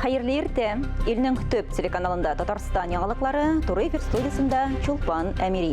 Хәерле иртә! Илнең төп телеканалында Татарстан яңалыклары, туры эфир студиясендә Чулпан Әмири.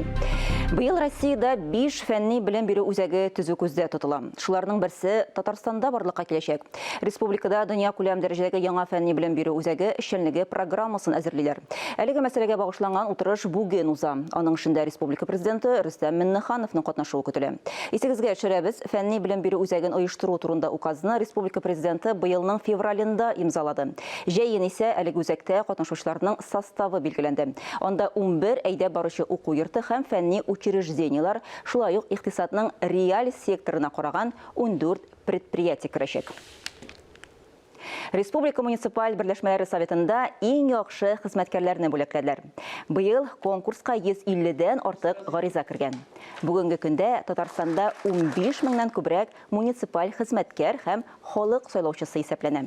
Быел Россиядә 5 фәнни белем бирү үзәге төзү күздә тотыла. Шуларның берсе Татарстанда барлыкка киләчәк. Республикада дөньякүләм дәрәҗәдәге яңа фәнни белем бирү үзәге эшчәнлеге программасын әзерлиләр. Әлеге мәсьәләгә багышланган утырыш бүген уза. Аның эшендә республика Президенты Рөстәм Миннехановның катнашуы көтелә. Исегезгә төшерәбез, фәнни белем бирү үзәген оештыру турында указны республика Президенты быелның февралендә имзалады. Җәен исә әлеге үзәктә катнашучыларның составы билгеләнде. Анда 11 әйдәп баручы уку йорты һәм фәнни учреждениеләр, шулай ук икътисадның реаль секторына караган 14 предприятие керәчәк. Республика муниципаль берләшмәләре советында иң яхшы хезмәткәрләрне бүләкләделәр. Быел конкурска 150 дән артык гариза кергән. Бүгенге көндә Татарстанда 15 меңнән күбрәк муниципаль хезмәткәр һәм халык сайлаучысы исәпләнә.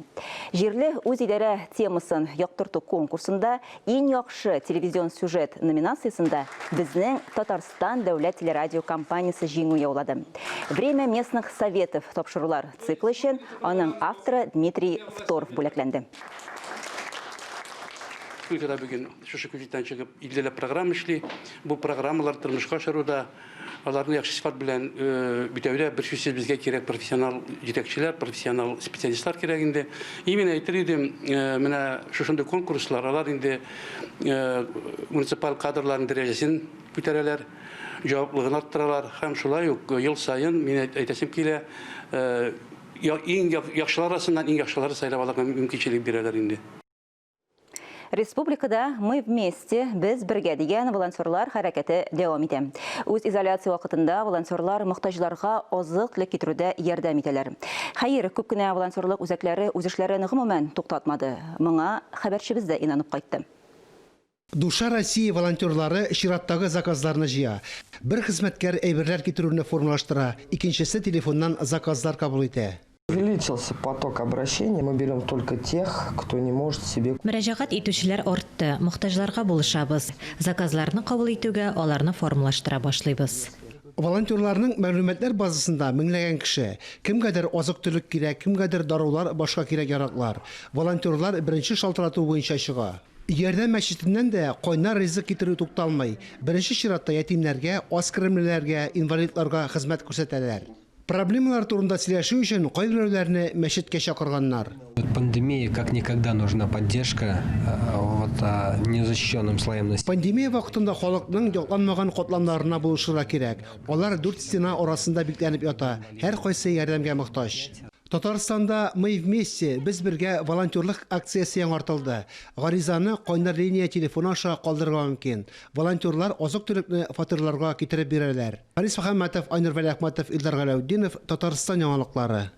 Җирле үзидарә темасын яктырту конкурсында Иң яхшы телевизион сюжет номинациясендә безнең Татарстан дәүләт телерадиокомпаниясе җиңү яулады. Время местных советов тапшырулар циклы өчен аның авторы Дмитрий Второв бүләкләнде. Республикада бүген шушы күзлектән чыгып 50 ләп программа эшли. Бу программалар тормышка ашыруда Аларны яхшы сыйфат белән үтәүдә бер сүзсез безгә кирәк профессионал җитәкчеләр, профессионал специалистлар кирәк инде. И мин әйтер идем, менә шушындый конкурслар, алар инде муниципаль кадрларның дәрәҗәсен күтәрәләр, җаваплылыгын арттыралар һәм шулай ук ел саен мин әйтәсем килә, иң яхшылар арасыннан иң яхшыларын сайлап алырга мөмкинчелек бирәләр инде. Республикада Мы вместе, без бергә дигән волонтерлар хәрәкәте дәвам итә. Үз изоляция вакытында волонтерлар мохтаҗларга азык-төлек китерүдә ярдәм итәләр. Хәер, күп кенә волонтерлык үзәкләре үз эшләрен гомумән туктатмады. Моңа хәбәрчебез дә инанып кайтты. Душа России волонтерлары чираттагы заказларны җыя. Бер хезмәткәр әйберләр китерүне формалаштыра, икенчесе телефоннан заказлар кабул итә. Увеличился поток обращений, мы берем только тех, кто не может себе. Мөрәҗәгать итүчеләр артты, мохтаҗларга булышабыз. Заказларны кабул итүгә, аларны формалаштыра башлыйбыз. Волонтерларның мәгълүматлар базасында меңләгән кеше. Кемгәдер азык-төлек кирәк, кемгәдер дарулар, башка кирәк-яраклар. Волонтерлар беренче шалтырату буенча чыга. Ярдәм мәчетеннән дә кайнар ризык китерү тукталмый. Беренче чиратта ятимнәргә, аз керемлеләргә, инвалидларга хезмәт күрсәтәләр. Проблемалар турында сөйләшү өчен кайберәүләрне мәчеткә чакырганнар. Пандемия как никогда нужна поддержка вот незащищенным слоям населения. Пандемия вакытында халыкның якланмаган катламнарына булышырга кирәк. Алар дүрт стена арасында бикләнеп ята, һәркайсы ярдәмгә мохтаҗ. Татарстанда Мы вместе, Без бергә волонтерлык акциясе яңартылды. Гаризаны кайнар линия телефоны аша калдырырга мөмкин. Волонтерлар азык-төлекне фатирларга китереп бирәләр. Харис Мөхәммәтов, Айнур Вәлиәхмәтов, Илдар Галәүтдинов, Татарстан яңалыклары.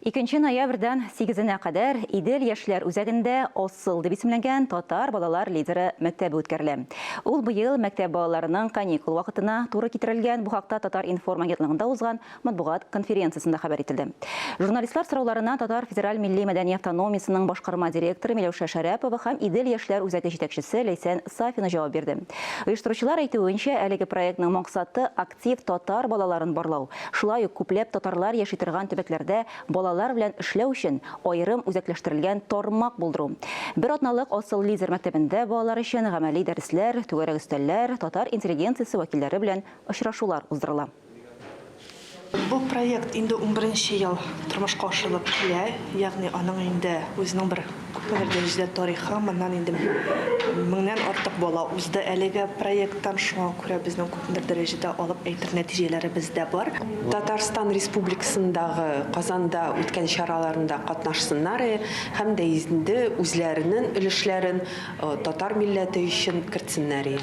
Икенче ноябрьдән сигезенә кадәр Идел яшьләр үзәгендә Асыл дип исемләнгән татар балалар лидеры мәктәбе үткәрелә. Ул быел мәктәп балаларының каникул вакытына туры китерелгән. Бу хакта Татар-информ агентлыгында узган матбугат конференциясендә хәбәр ителде. Журналистлар сорауларына Татар федераль милли-мәдәни автономиясенең башкарма директоры Миләүшә Шәрәпова һәм Идел яшьләр үзәге җитәкчесе Ләйсән Сафина җавап бирде. Оештыручылар әйтүенчә, әлеге проектның максаты, актив татар балаларын барлау, шулай ук күпләп татарлар яши торган төбәкләрдә балалар белән эшләү өчен аерым үзәкләштерелгән тармак булдыру. Бер атналык Асыл лидер мәктәбендә балалар өчен гамәли дәресләр, түгәрәк өстәлләр, татар интеллигенциясе вәкилләре белән очрашулар уздырыла. Бу проект инде унберенче ел тормышка ашырылып килә, ягъни аның инде үзенең бер күпмедер дәрәҗәдә тарихы, моннан инде меңнән артык бала узды әлеге проекттан, шуңа күрә безнең күпмедер дәрәҗәдә алып әйтер нәтиҗәләребез дә бар. Татарстан Республикасындагы Казанда үткән чараларында катнашсыннар һәм дә инде үзләренен өлешләрен татар милләте өчен кертсеннәр.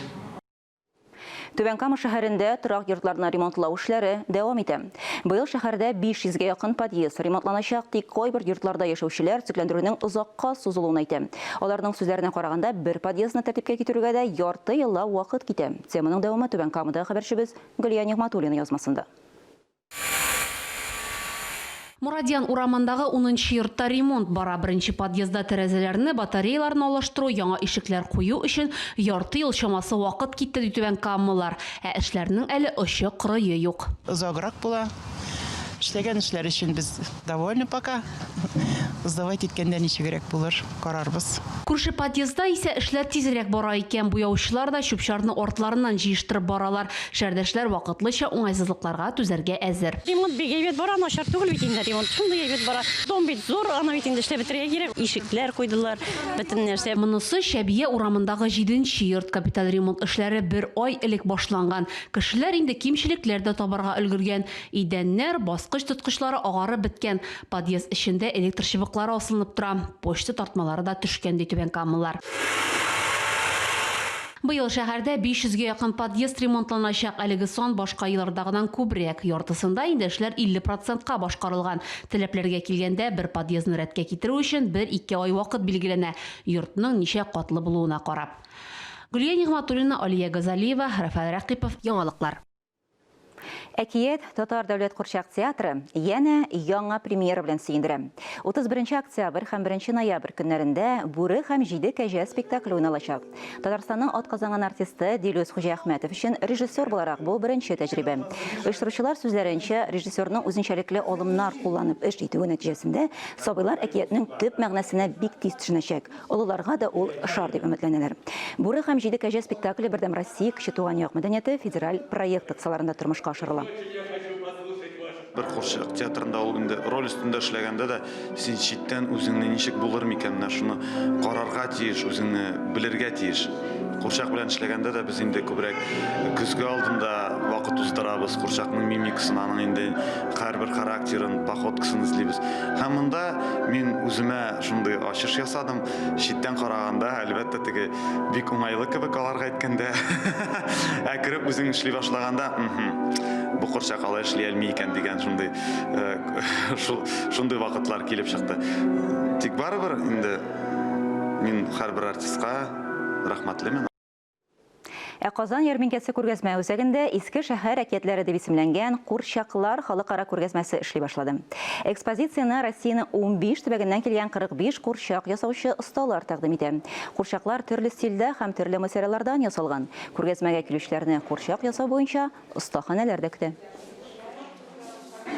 Түбән Кама шәһәрендә торак йортларны ремонтлау эшләре дәвам итә. Быел шәһәрдә 500 гә якын подъезд ремонтланачак, тик кайбер йортларда яшәүчеләр төзекләндерүнең озакка сузылуын әйтә. Аларның сүзләренә караганда, бер подъездны тәртипкә китерүгә дә ярты еллап вакыт китә. Теманың дәвамы Түбән Камада хәбәрчебез Гөлия Нигъмәтуллина язмасында. Мурадьян урамындагы унынчы йортта ремонт бара. Беренче подъездда тәрәзәләрне, батареяларны алыштыру, яңа ишекләр кую өчен ярты ел чамасы вакыт китте, ди түбәнкамалылар. Ә эшләрнең әле очы-кырые юк. Озаграк була. Эшләгән эшләр өчен без довольны пока. Сдавать иткәндә ничегрәк булыр, карарбыз. Күрше подъездда исә эшләр тизрәк бара икән. Буяучылар да чүп-чарны артларыннан җыештырып баралар. Шәһәрдәшләр вакытлыча уңайсызлыкларга түзәргә әзер. Ремонт бик әйбәт бара, начар түгел бит инде ремонт. Шундый әйбәт бара. Дом бит зур, аны бит инде эшләп бетерергә кирәк. Ишекләр куйдылар, бөтен нәрсә. Монысы Чәбия урамындагы җиденче йорт. Капиталь ремонт эшләре бер ай элек башланган. Кешеләр инде кимчелекләр дә табарга өлгергән. Идәннәр, баскыч тоткычлары агарып беткән. Подъезд эчендә электр чыбыклары асылынып тора, почта тартмалары да төшкән, ди түбәнкамалылар. Быел шәһәрдә 500 гә якын подъезд ремонтланачак. Әлеге сан башка еллардагыдан күбрәк. Яртысында инде эшләр 50 процентка башкарылган. Таләпләргә килгәндә, бер подъездны рәткә китерү өчен бер-ике ай вакыт билгеләнә, йортның ничә катлы булуына карап. Гөлия Нигъмәтуллина, Алия Газалиева, Рафаэль Рәкыйпов, Яңалыклар. Әкият татар дәүләт курчак театры янә яңа премьера белән сөендерә. 31 октябрь һәм 1 ноябрь көннәрендә Бүре һәм җиде кәҗә спектакле уйналачак. Татарстанның атказанган артисты Дилүс Хуҗиәхмәтов өчен режиссер буларак бу беренче тәҗрибә. Оештыручылар сүзләренчә, режиссерның үзенчәлекле алымнар кулланып эш итүе нәтиҗәсендә сабыйлар әкиятнең төп мәгънәсенә бик тиз төшенәчәк. Олыларга да ул ошар дип өметләнәләр. Бүре һәм җиде кәҗә спектакле Бердәм Россия Кече туган як мәдәнияте федераль проекты кысаларында тормышка ашырыла. Бер курчак театрында ул инде роль өстендә эшләгәндә дә син читтән үзеңне ничек булыр микән, менә шуны карарга тиеш, үзеңне белергә тиеш. Курчак белән эшләгәндә дә без инде күбрәк көзге алдында вакыт уздырабыз, курчакның мимикасын, аның инде һәрбер характерын, походкасын эзлибез. Һәм монда мин үземә шундый ачыш ясадым. Читтән караганда, әлбәттә, теге бик уңайлы кебек аларга әйткәндә. Ә кереп үзең эшли башлаганда, бу курчак алай эшли алмый икән дигән шундый э, шундый вакытлар килеп чыкты. Тик барыбер инде мин һәрбер артистка рәхмәтлемен. Ә Казан ярминкәсе күргәзмә үзәгендә Иске шәһәр әкиятләре дип исемләнгән курчаклар халыкара күргәзмәсе эшли башлады. Экспозицияне Россиянең 15 төбәгеннән килгән 45 курчак ясаучы осталар тәкъдим итә. Курчаклар төрле стильдә һәм төрле материаллардан ясалган. Күргәзмәгә килүчеләрне курчак ясау буенча остаханәләр дә көтә.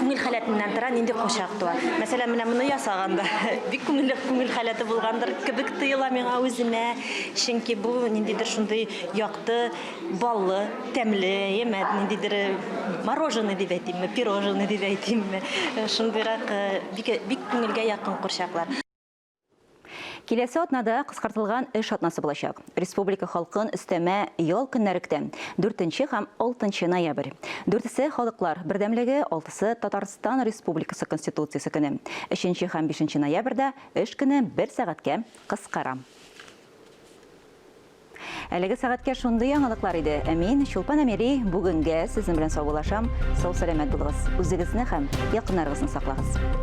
Күңел халәтеннән тора, нинди курчак туа. Мәсәлән, менә моны ясаганда бик күңелле күңел халәте булгандыр кебек тоела миңа үземә. Чөнки бу ниндидер шундый якты, баллы, тәмле, яме, ниндидер э, мороженое дип әйтимме, пирожное дип әйтимме. Э, шундыйрак э, бик, бик күңелгә якын курчаклар. Киләсе атнада кыскартылган эш атнасы булачак. Республика халкын өстәмә ял көннәре көтә. 4 һәм 6 ноябрь. Дүртесе Халыклар бердәмлеге, алтысы Татарстан Республикасы Конституциясе көне. 3 һәм 5 ноябрьдә эш көне бер сәгатькә кыскара. Әлеге сәгатькә шундый яңалыклар иде. Ә мин, Чулпан Әмири, бүгенгә сезнең белән саубуллашам. Сау-сәламәт булыгыз. Үзегезне һәм якыннарыгызны саклагыз.